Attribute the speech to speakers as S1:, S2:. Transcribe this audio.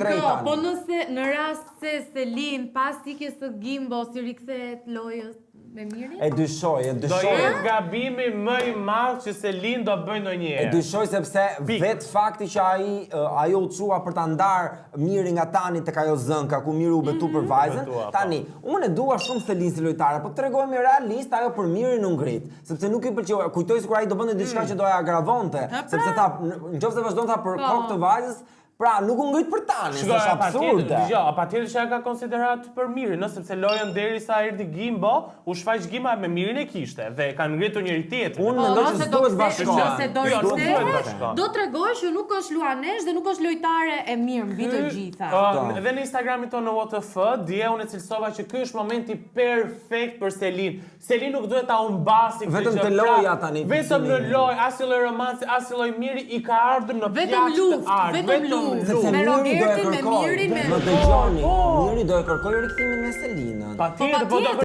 S1: drejtë
S2: Shiko,
S1: tani.
S2: po nëse në rast se Selin pas ikjes së Gimbo si rikthehet lojës me Mirin?
S1: E dyshoj, e
S3: Do
S1: dyshoj.
S3: jetë gabimi më i madh që Selin do bëj
S1: E
S3: ndonjëherë.
S1: dyshoj sepse vetë fakti që ai ajo u çua për ta ndar Miri nga Tani tek ajo zënka ku Miri u betu për vajzën.
S3: Betua, po.
S1: Tani, unë e dua shumë Selin si lojtare, po të tregojmë realist, ajo për Mirin u ngrit, sepse nuk i pëlqeu. Kujtoi sikur ai do bënte diçka që do e agravonte, sepse tha, në nëse vazhdon tha për kokë të vajzës, pra nuk u ngrit për Tanin,
S3: Shiko,
S1: është absurde.
S3: Dëgjoj, a patjetër që e ka konsiderat për Mirin, ë, sepse lojën derisa erdhi Gimbo, u shfaq Gimba me Mirin e kishte dhe kanë ngritur njëri tjetrin.
S1: Unë
S2: Po,
S1: mendoj që
S2: nëse do
S1: s'duhet
S2: kthe-
S1: bashkohen.
S2: Nëse do
S3: Jo, nuk duhet
S2: rikthehet,
S3: bashkohen.
S2: do tregoj që nuk është luanesh dhe nuk është lojtare e mirë mbi të gjitha.
S3: Ë, dhe në Instagramin tonë në WTF, dje unë e cilësova që ky është momenti perfekt për Selin. Selin nuk duhet ta humbasi këtë
S1: Vetëm
S3: gjë.
S1: te
S3: Pra,
S1: loja tani,
S3: Vetëm në
S1: Selin.
S3: lojë, asnjë lloj romanci, asnjë lloj miri i ka ardhur në
S2: Vetëm
S3: pjatë të
S2: luftë,
S3: artë,
S2: vetëm luftë.
S1: Sepse
S2: Me
S1: Miri do e
S2: Rogertin, me
S1: kërkoj.
S2: Mirin, me-
S1: Më dëgjoni,
S3: Po, po.
S1: Miri do e kërkoj rikthimin me Selinën.
S3: Patjetër, po do
S2: patjetër.